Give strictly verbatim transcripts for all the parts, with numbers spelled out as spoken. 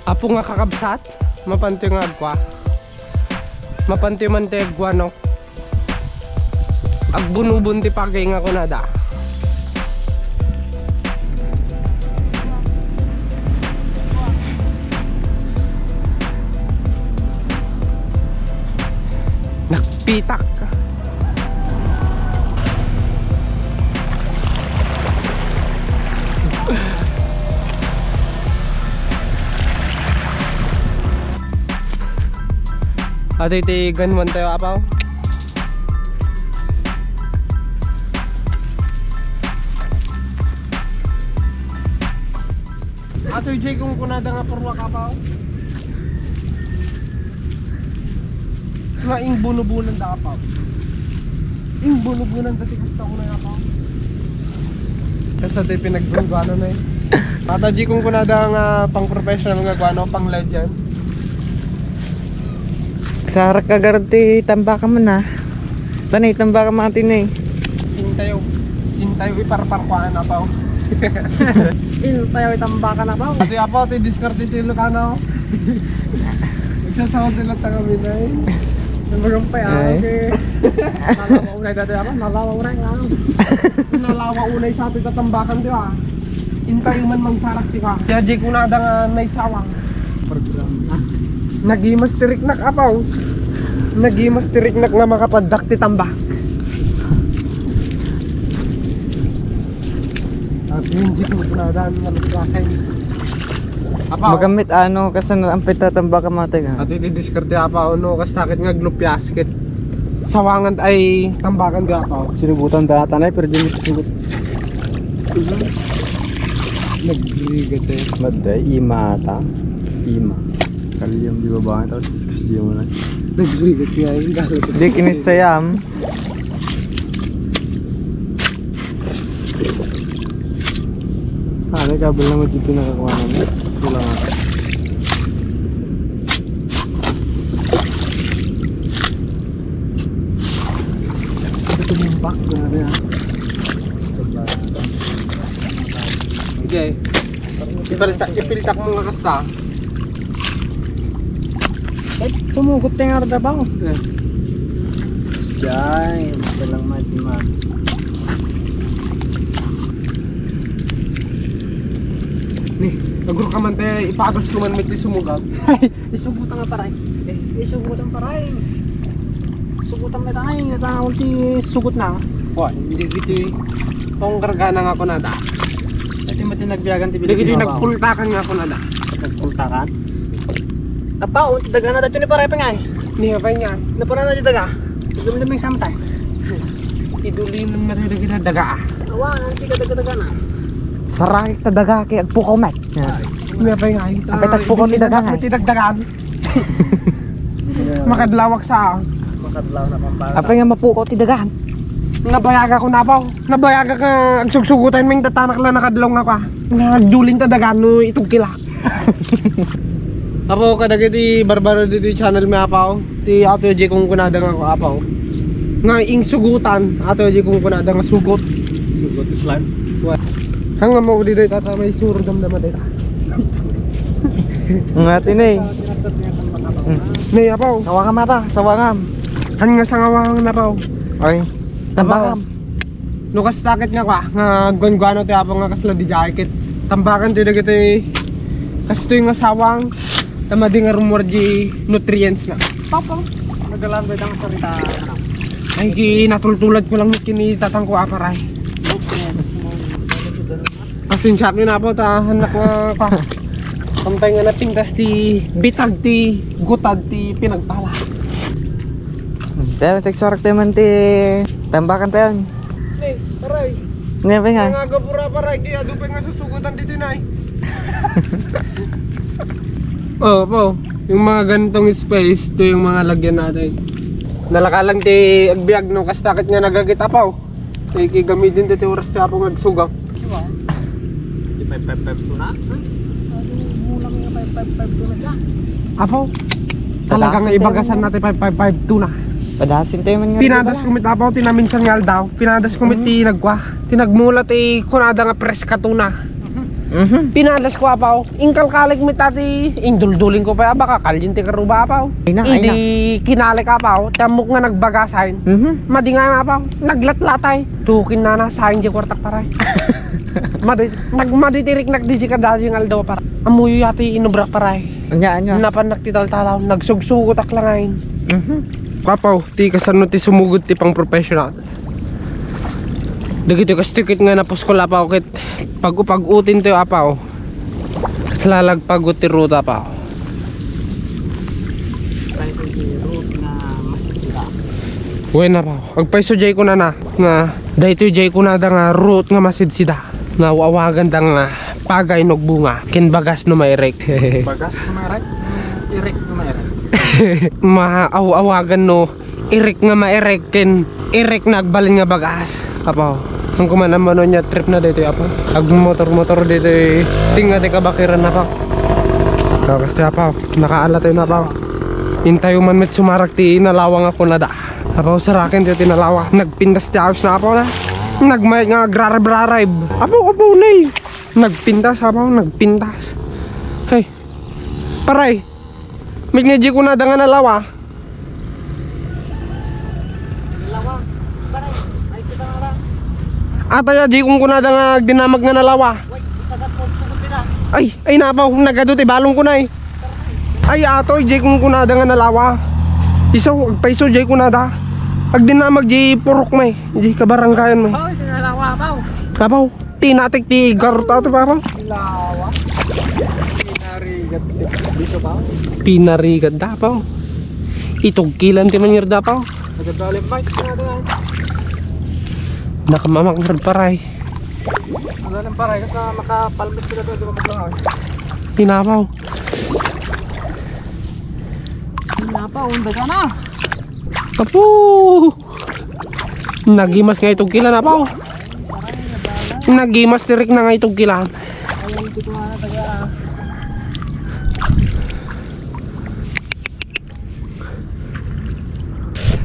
Apo nga kakabsat, mapantoy nga agkua. Mapantoy man ti agkua, no? Agbunobon ti pagi nga kunada. Nagpitak. Atoy ti ganwan tayo, apaw. Atoy jay kunkunada nga purwak, apaw. Nga ingbunubunan da, apaw. Ingbunubunan da ti kasta ko na, apaw. Kasta ti pinagbunubunan na eh. Atoy jay kunkunada nga pang professional nga kuano, pang legend. Sarak ka garud ti tambaka man, ah. Tanay, tambaka man, atin, eh. Intayo. Intayo, iparparkuan, apaw. Intayo, itambaka na, apaw. Atoy, apaw, atoy diskarte ti Ilocano. Nagsasawag sila ta kami na, eh. Ang magumpay, ah, okay. Nalawa unay dati, apaw. Nalawa unay, ah. Nalawa unay sa atoy tatambakan, di ba? Intayo man mangsarak, di ba? Kaya di ko nada nga naisawang. Program na. Nagimas ti riknak, apaw. Nagimas ti riknak nga makapaddak ti tamba. At yun, di ko nadaan nga luplasan. Apaw. Magamit ano, kasan ang pita tamba ka matay ka. At iti diskarte, apaw, no, kas takit nga aglupias, kit sawangan ay tambakan di, apaw. Sinugutan da, tanay, pero di mo sinugot. Nagrigat eh. Maday, ima ata. Ima. Kalyang di babae, tapos gusto mo na. Nagrigat nga yung galo. Di kinisayam. Ah, nagkabal naman dito nakakuha namin. Wala nga. Ito yung back na rin, ah. Okay. Ipiltak, ipiltak mo nga kasta. Eh, sumugot tayo nga rada ba? Eh. Jai, ito lang, Mad, Mad. Ni, agro ka man, te, ipatas ko man, may ti sumugat. Isugutan nga, paray. Eh, isugutan, paray. Sugutan na tayo. Natawag ti sugot na. Wa, hindi giti. Kung karga na nga kunada. Dati mo tinagbiagan ti Hindi giti bilis mo, nagpultakan nga kunada. Nagpultakan? Apa, unti daga na dati ni paray pa nga eh. Niya pa nga. Napara na di daga. Dumduming sa matay. Idulin ng matay daga na daga, ah. Awa, nanti ka daga-daga na. Sarakit ta daga kay agpukaw met. Niya pa nga. Apay tagpukaw ti daga, eh. Ti dagdagan. Makadlawak sa Makadlaw na pang bata. Apay nga mapukaw ti dagan. Nabayaga ko na, apaw. Nabayaga ka agsugsugutan ming tatanak la nakadlaw nga ka. Nagdulin ta dagan no itugkila. Apaw, kadagiti barbaro diti channel mi, apaw. Ti Ate Oji kung kunada nga, apaw. Nga ingsugutan, Ate Oji kung kunada nga sugot. Sugot is life. Hanga mo di doy tata may suro damdama dayta. Nga tinay. Nay, apaw. Sawangam, apa? Sawangam. Kan nga sangawang na, apaw. Ay. Tambakam. No, kas takit nga kwa, nga gunguano ti apaw nga kasla di jacket. Tambakan ti dagiti kastoy nga sawang. Tama di nga rumor di nutrients na. Papa. Nagalan ba itang sarita? Ay, kinatultulad ko lang kini tatang ko, aparay. Nutrients mo. Pasensya ko na po, ta, anak nga pa. Kampay nga napintas ti bitag ti gutad ti pinagpala. Tayo, tagsarak tayo man ti tambakan tayo. Ni, aray. Ni, apa nga? Nga gabura pa, aray, kaya doon pa nga susugutan dito, nay. Oh, po. Yung mga ganitong space, ito yung mga lagyan natin. Nalaka lang ti agbiag, no? Kastakit nga nagagita pa, oh. Kay kigamitin ti oras ti apo nga agsuga. Di five five five two na? Apo, talagang Padasin tayo ibagasan na. Natin five five five two na. Padasin tayo man nga Pinadas dito ko mit apo, tinaminsan nga aldaw. Pinadas ko mit ti nagkwa. Tinagmula ti kunada nga preska tuna. Mhm. Pinadasko, apaw. Inkalkalik met ti, induldulingko pay a baka kalien ti karuba, apaw. Ay na, ay na. Idi kinalik, apaw, ti ammok nga nagbagasen. Mhm. Madi nga, apaw, naglatlatay. Tukin nana, sayang diay kuartak, pare. Madi, nag-, madi ti riknak diay kadaydiay nga aldaw, pare. Ammoyo ti inubrak, pare. Ania, ania? Napannak ti taltalaw, nagsugsugotak la ngayen. Mhm. Apaw, ti kasano ti sumugod ti pang-professional. Dagitoy kastoy ket nga napuskol, apaw, ket pag-upag-utin tayo, apaw. Kasla la agpag-ut ti ruta, apaw. Payso ti route nga mas sira. Wen, apaw. Agpayso diay kunana nga daytoy diay kunada nga route nga masidsida. Nga aw-awaganda nga pagay no agbunga ken bagas no mairek. Bagas no mairek? Irek no mairek. Ma-, aw-awagan no irek nga mairek ken irek nga agbalin nga bagas. Apaw. Ngem kuman, ammom no ania trip na daytoy, apaw. Agmotor-motor daytoy, tinga ti kabakiran, apaw. Kastoy, apaw. Nakaala tayo na, apaw. Intayo man met sumarak ti nalawa nga kunada. Apaw, saraken ti nalawa. Nagpintas ti awis na, apaw, na. Nagmayat nga agrarib-rarib. Apaw, apaw, nay. Nagpintas, apaw, nagpintas. Hey. Pare. Migna diay kunada nga nalawa. Nalawa? Pare, ay, kita nga lang. Ata ya, diay kunkunada nga agdinamag nga nalawa. Wait, isa ka po, sugot nila. Ay, ay, napaw, nagadu ti balong ko na eh. Ay, atoy, diay kunkunada nga nalawa. Iso, agpayso, diay kunada. Agdinamag diay purok may, diay kabarangayan may. Oh, ito nalawa, apaw. Apaw. Tinatik ti garta to, papa. Lawa. Pinarigat ti dito, pa. Pinarigat da, pa. Itugkilan ti mangyar da, pa. Nagadalim, Mike, na da. Nakamamak nga paray. Nagadalim paray, kasi makapalmis sila doon, di ba, maglangaw? Tinapaw. Tinapaw, ang daga na. Apo! Nagimas nga itugkilan, apaw. Nagimas ti rikna nga itugkilan.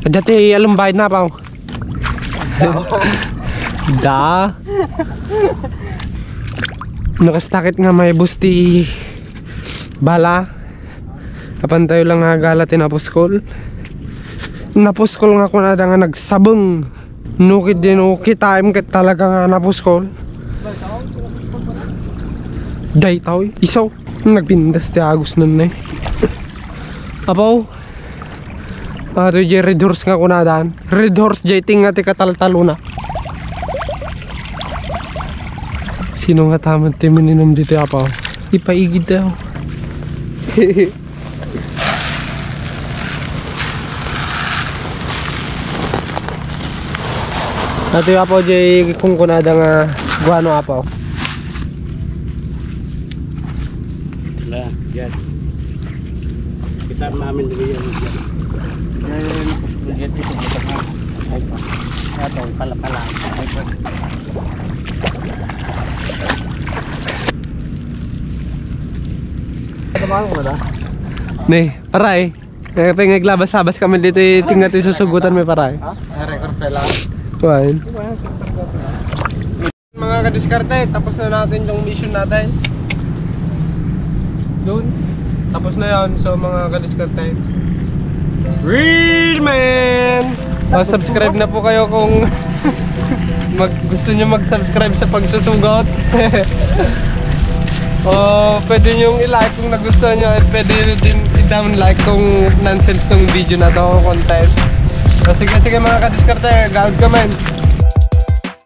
Adda ti alumbayad na, apaw. Da. Nakastakit nga may busti bala. Apan tayo lang nga gala ti napuskol. Napuskol nga kunada nga nagsabeng. No ket di no kitaem ket talaga nga napuskol. Daytoy, iso. Nagpintas ti agus nun, eh. Apaw. Ato jay Red Horse nga kunadan. Red Horse jay tinga ti kataltaluna. Sino nga taman ti mininum dito, apaw? Ipaigid daw. Ato yung apaw, jay kunkunada nga guano, apaw. Wala, yan. Kita namin dito yan. Yan, yan, yan. Ay, pa. Ato, pala, pala. Ay, pa. Ano ba, ano ba? Ne, paray. Eh, pengeglabas-labas kami dito, eh, tingnan ti susugutan mi, paray. Ha? Ay, record pala. Kuan. Mga kadiskarte, tapos na natin yung mission natin. Doon. Tapos na yon. So, mga kadiskarte. Real man! Oh, subscribe na po kayo kung mag, gusto nyo mag-subscribe sa pagsusugot. O, pwede nyo i-like kung nagustuhan nyo. At pwede nyo din i-down like kung nonsense tong video na to, content. So, sige, sige, mga kadiskarte, gawad kami.